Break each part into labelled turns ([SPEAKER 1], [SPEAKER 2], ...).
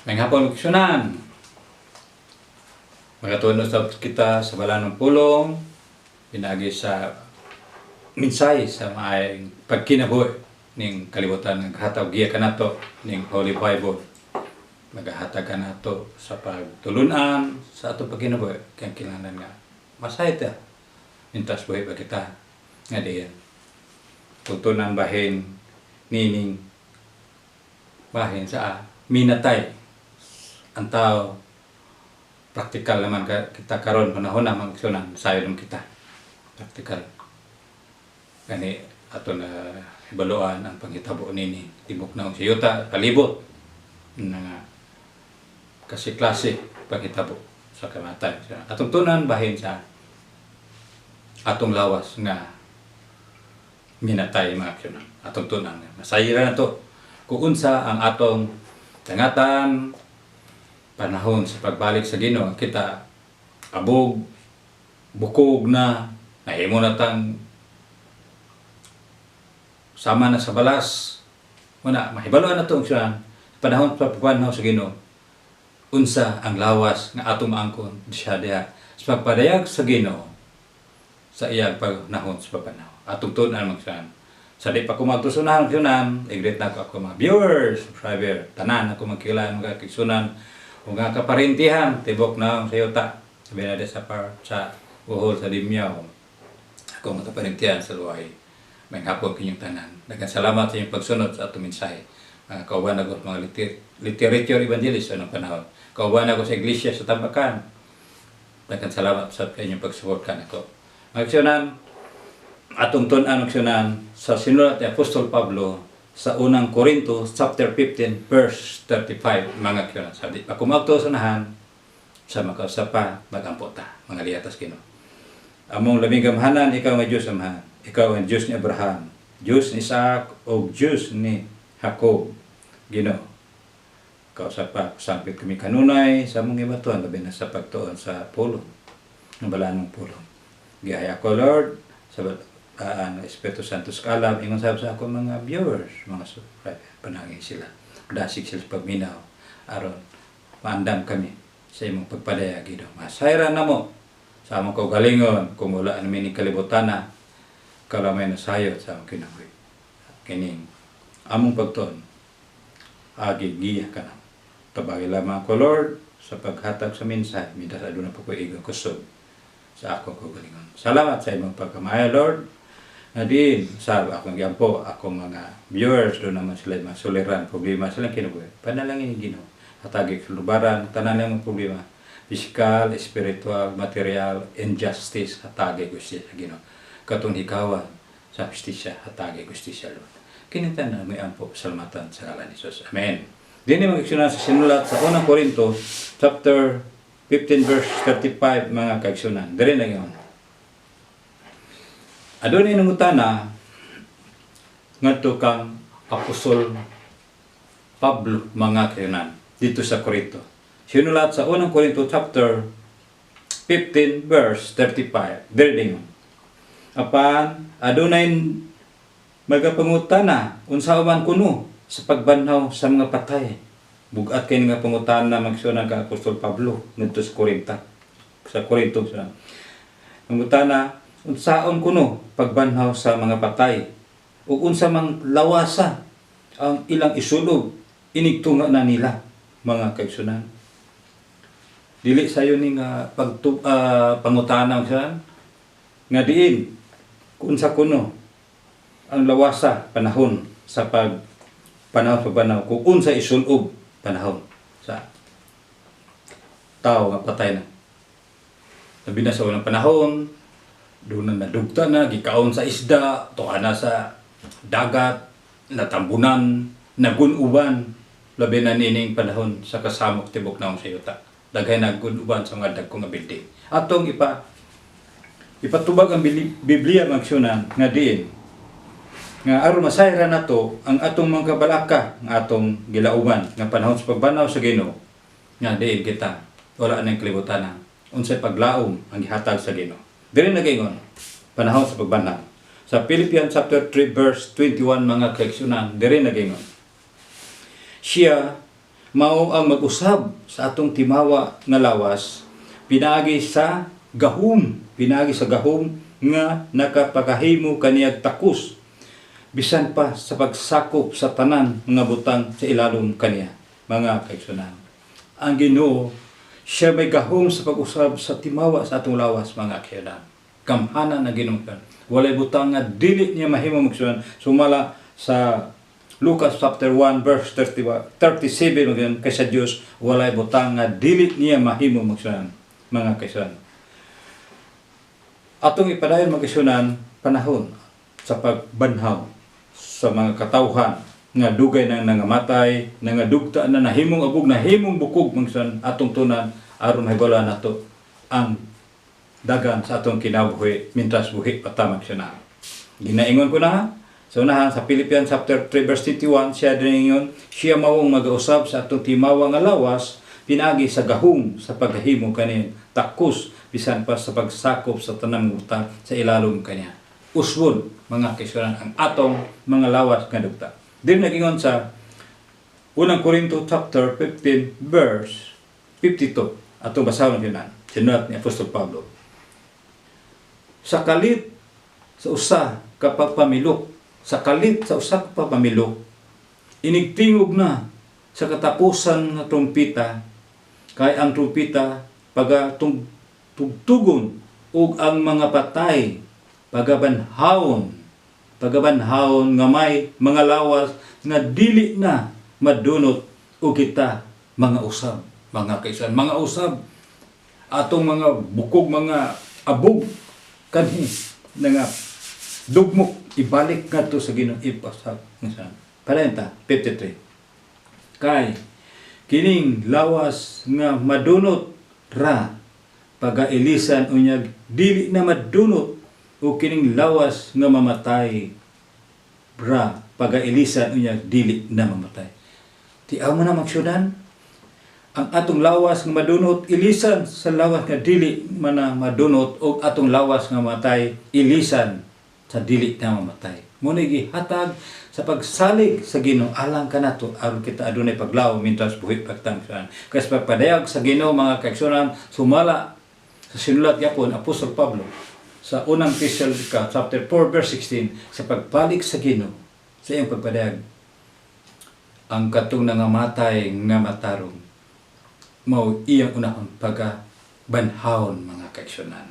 [SPEAKER 1] Maayong hapon, igsuonan. Magatuon sa kita sa balanong pulong, pinaagi sa mensahe sa maayong pagkinabuhi ning kalibutan, naghatag giya kanato ning Holy Bible. Magahatag kanato sa pagtulunan sa atong pagkinabuhi kay kinahanglan nga masayod ta mintas buhi pa kita nga diin. Tutunan bahin nining bahin sa minatay ang tao. Praktikal naman ka, kita karon panahon na, mga igsuonan, sayo naman kita praktikal gani ato na hibaluan ang panghitabo nini tibok na sa yuta, palibot na nga kasi klase panghitabo sa kamatayon. Atong tunan bahin sa atong lawas nga minatay, mga igsuonan. Atong tunan masayran na to kung unsa ang atong dangatan panahon sa pagbalik sa Ginoo. Kita abog, bukog na, nahimo na tang sama na sa balas. Muna mahibaloan na to siya panahon sa pagpanaw sa Ginoo, unsa ang lawas nga atong maangkon siya diha sa pagpadayag sa Ginoo sa iyang panahon sa pagpanaw. Atong tun-an magsiyan sa di pa ko magtusunahan sunan. I-greet na ko ako mga viewers, subscriber, tanan ako magkilala, mga kigsunan o nga kaparintihan tibok na sa yuta, sabi na sa par sa Bohol, sa Dimiao, ako mga kaparintihan sa Luay. Maayong hapon kinyong tanan. Daghang salamat sa inyong pagsunod sa atong mensahe. Mga kauban ako sa mga literature evangelist sa anong panahon. Kauban ako sa iglesia sa Tabakan. Daghang salamat sa inyong pag-support kanako. Mga igsuonan, atong tun-an, igsuonan, sa sinulat ni Apostol Pablo sa Unang Korinto chapter 15 verse 35, mga igsuonan. Sa di pa ko magtusunahan sa makausap pa, magampo ta, mga liatas Ginoo. Among labing gamhanan, ikaw nga Diyos Amahan, ikaw ang Diyos ni Abraham, Diyos ni Isaac, o Diyos ni Jacob. Ginoo, kausap pa, sampit kami kanunay sa among gibatuan, labi na sa pagtuon sa pulong, ng balanong pulong. Gihaya ako, Lord, sa ang Espiritu Santo sa kalam, ingon sab sa ako mga viewers, mga subscriber, panangin sila. Dasig sila sa pagminaw, aron maandam kami sa imong pagpadayag, Ginoo. Masayra na mo sa among kaugalingon kung wala namin ni kalibutan na kalamay na sayot sa among kinabuhi. Kining among pagtuon, agi giya ka na. Tabagi lamang ako, Lord, sa paghatag sa mensahe, mintas aduna pa ko igang kusog sa akong kaugalingon. Salamat sa imong pagkamaayo, Lord. Na diin sa akong giampo, akong mga viewers, doon naman sila mga suliran, problema silang kinabuhi. Panalangin Ginoo. Hatagi kalubaran, tanan lang problema. Physical, spiritual, material, injustice, hatagi gustisya, Ginoo. Katong hikawan sa justisya, hatagi gustisya, Lord. Kinita na may ampo, salamatan sa ngalan ni Jesus. Amen. Dini mga igsuonan sa sinulat sa Unang Korinto, chapter 15 verse 35, mga kaigsuonan. Diri na yun. Adunay nangutana ngadto kang Apostol Pablo, mga kaigsuonan, dito sa Korinto. Sinulat sa Unang Korinto chapter 15 verse 35. Diri din. Apan adunay magapangutana, unsa man kuno sa pagbanhaw sa mga patay? Bugat kay nga pangutana, magsunan, ka Apostol Pablo ngadto sa Korinta. Sa Korinto sa Nangutana, unsaon kuno pagbanhaw sa mga patay ug unsa mang lawasa ang ilang isulob inigtunga na nila, mga kaigsunan? Dili sayo ni nga pagtu pangutana sa nga diin kung unsa kuno ang lawasa panahon sa pag panahon pagbanhaw, kung unsa isulob panahon sa tao nga patay na. Labi na sa unang panahon, doon na nadugta na, gikaon sa isda, tuwa na sa dagat, natambunan, nagunuban, labi na nining panahon sa kasamok tibok naong sa yuta. Daghay nagunuban sa mga dagko nga building. Atong ipatubag ang Biblia, magsunan, nga diin nga aron masayra nato ang atong mga kabalaka nga atong gilauman nga panahon sa pagbanhaw sa Ginoo, nga diin kita wala nang kalibutan na unsay paglaom ang gihatag sa Ginoo. Diri nagaingon panahon sa pagbanhaw sa Philippians chapter 3 verse 21, mga kaigsunan. Diri nagaingon siya mao ang mag-usab sa atong timawa nga lawas pinaagi sa gahom, pinaagi sa gahom nga nakapakahimo kaniyag takos bisan pa sa pagsakop sa tanan nga butang sa ilalom kaniya, mga kaigsunan. Ang Ginoo, siya may gahom sa pag-usab sa timawa sa atong lawas, mga kaigsunan. Gamhanan ang Ginoo. Walay butang nga dili niya mahimo, magsunan. Sumala sa Lucas chapter 1 verse 30, 37, magsunan, kay sa Dios walay butang nga dili niya mahimo, magsunan, mga kaigsunan. Atong ipadayon, magsunan, panahon sa pagbanhaw sa mga katawhan nga dugay na nangamatay, nga dugta na nahimong abog, nahimong bukog, magsunan, atong tunan aron mahibaloan nato ang dagan sa atong kinabuhi mintras buhi pa ta, magsunan. Ginaingon ko na sa unahan sa Philippians chapter 3 verse 21, siya diningon, siya mawong magausab sa atong timawa nga lawas pinaagi sa gahom sa paghimo kanin takos bisan pa sa pagsakop sa tanang butang sa ilalom kaniya. Usbon, mga kaigsunan, ang atong mga lawas nga dugta. Diri nagingon sa Unang Korinto chapter 15 verse 52. Atong basahon yun. Sinulat ni Apostol Pablo. Sa kalit sa usa ka pagpamilok, sa kalit sa usa ka pagpamilok, inigtingog na sa katapusan nga trumpita, kay ang trumpita paga tugtugon ug ang mga patay pagabanhawon, pagabanhawon nga may mga lawas nga dili na madunot, ug kita mga usab, mga kaisan, mga usab atong mga bukog, mga abog kanhi na nga dugmok, ibalik ngadto sa Ginoo, ipasab nga Palenta 53, kay kining lawas nga madunot ra pagailisan unyag dili na madunot, o kining lawas nga mamatay ra pagailisan unyag dili na mamatay. Ti mo na magsyudan ang atong lawas nga madunot ilisan sa lawas nga dili man na madunot, o atong lawas nga mamatay ilisan sa dili na mamatay. Mo ni gihatag sa pagsalig sa Ginoo alang kanato aron kita adunay paglaom mintras buhi pa ta. Kay sa pagpadayag sa Ginoo, mga kaigsunan, sumala sa sinulat gyapon Apostol Pablo sa Unang Tesalonica chapter 4 verse 16, sa pagbalik sa Ginoo sa iyang pagpadayag, ang katong nangamatay nga matarong mao iyang unahon paga banhawon, mga kaigsunan,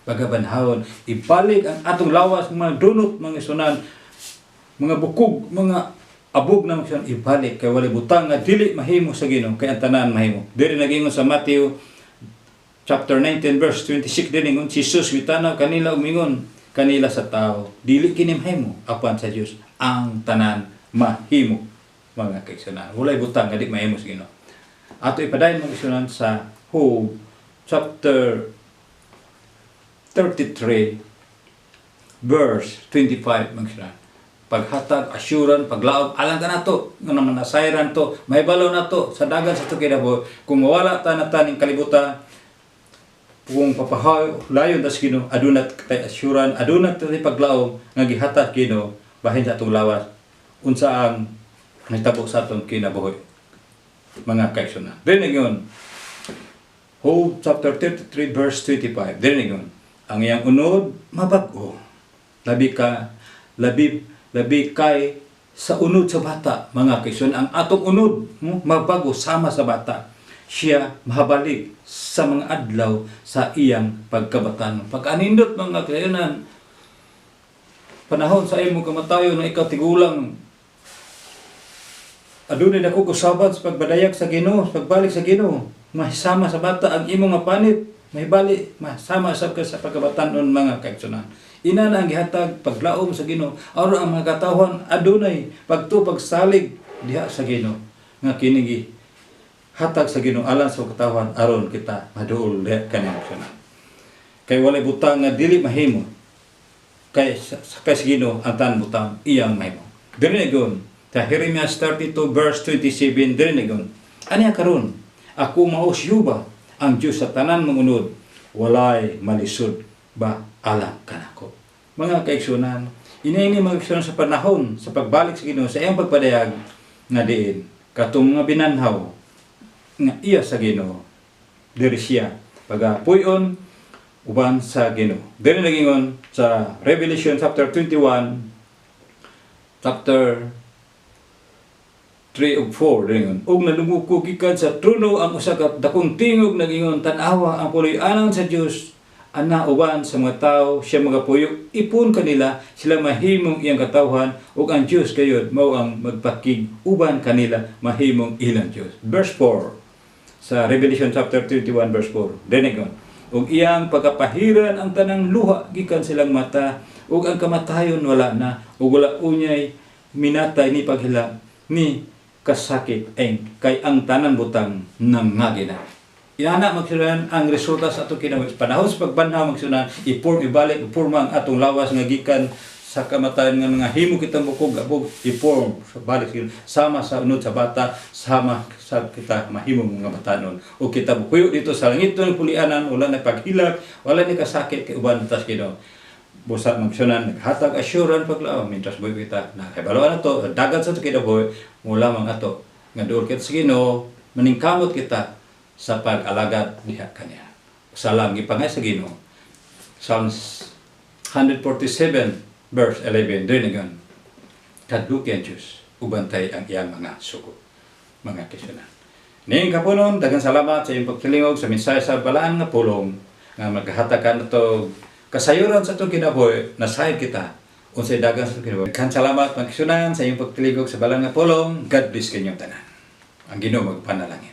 [SPEAKER 1] pagabanhawon, ibalik ang atong lawas mga dunot, mga isunan, mga bukog, mga abog na mga ibalik, kay walay butang nga dili mahimo sa Ginoo, kay ang tanan mahimo. Diri nagingon sa Matthew chapter 19 verse 26, diri ingon si Jesus mitanaw kanila ug mingon kanila, "Sa tao dili kini mahimo, apan sa Dios ang tanan mahimo." Mga kaigsunan, walay butang nga di mahimo sa Ginoo. Ato ipadayon, mga kaigsunan, sa Job chapter 33 verse 25, mga kaigsunan, paghatag assurance, paglaom alang kanato nga naman nasayran to, mahibalo nato sa dagan sa kinabuhi kung mawala ta na taning kalibutan, kung papahulayon ta sa Ginoo, aduna tay assurance, aduna tay paglaom nga gihatag Ginoo bahin sa atong lawas, unsa ang nahitabo sa atong kinabuhi, mga kaigsunan. Dili yun. Job chapter 33 verse 25. Dili yun. Ang iyang unod mabag-o. Labi ka labi labi kay sa unod sa bata, mga kaigsunan. Ang atong unod mabago sama sa bata. Siya mahabalik sa mga adlaw sa iyang pagkabatan. Pag-anindot, mga kaigsunan, panahon sa imong kamatayon na ikaw tigulang, adunay dako kausaban sa pagpadayag sa Ginoo, sa pagbalik sa Ginoo. Mahisama sa bata ang imong nga panit, mahibali, masama sab ka sa pagkabatanon, mga kaigsunan. Ina na ang gihatag paglaom sa Ginoo aron ang mga katawhan adunay pagtu pagsalig diha sa Ginoo nga kini hatag sa Ginoo alang sa katawhan aron kita maduol diha kaniya. Kay walay butang nga dili mahimo kay sa Ginoo, ang tanan butang iyang mahimo. Diri na gon sa Jeremiah 32 verse 27, diri na gon. Aniya karon, ako mao si Jehova, ang Dios sa tanan mong unod, walay malisod ba alang kanako. Mga kaigsunan, inaini, mga kaigsunan, sa panahon sa pagbalik sa Ginoo sa iyang pagpadayag nga diin katong mga binanhaw nga iya sa Ginoo. Diri siya pagapuy-on uban sa Ginoo. Diri nagingon sa Revelation chapter 21, chapter 3 ug 4 ringon, "Ug nadungog ko gikan sa trono ang usa ka dakong tingog nagingon, 'Tan-awa, ang puloy-anan sa Dios ana uban sa mga tawo. Siya magapuyo ipon kanila, sila mahimong iyang katawhan, ug ang Dios gayud mao ang magpakig uban kanila, mahimong ilang Dios.'" Verse 4 sa Revelation chapter 21 verse 4 dinigon, "Ug iyang pagapahiran ang tanang luha gikan silang mata, ug ang kamatayon wala na, ug wala unyay minatay ni paghilak ni kasakit ay kay ang tanan butang nangagi na." Inana, mga igsuonan, ang resulta sa atong kinabuhi. Panahon sa pagbanhaw, mga igsuonan, i-form, ibalik, i-forma ang atong lawas nga gikan sa kamatayon nga mga himo kitang bukog abog, i-form sa balik sama sa unod sa bata, sama sa kita mahimo mga batanon o kita bukuyo dito sa langit ng puloy-anan, wala na paghilak, wala ni kasakit kay uban tas Ginoo. Busa, mga igsuonan, naghatag assurance paglaom mientras buhi kita nakahibaloan ato dagan sa ato kinabuhi mo lamang ato nga duol kita sa Ginoo, maningkamot kita sa pag-alagad diha kaniya. Salam gipangay sa Ginoo. Psalms 147 verse 11 diri, "Kadluki ang Diyos ug bantay ang iyang mga sugo," mga igsuonan. Ning kapunon, daghang salamat sa iyong pagtilingog sa mensahe sa balaan nga pulong nga maghatag nato kasayuran sa atong kinabuhi, nasayod kita unsay dagan sa atong kinabuhi. Daghang salamat, mga igsuonan, sa iyong pagtilingog sa balaan nga pulong. God bless kaninyong tanan. Ang Ginoo magpanalangin.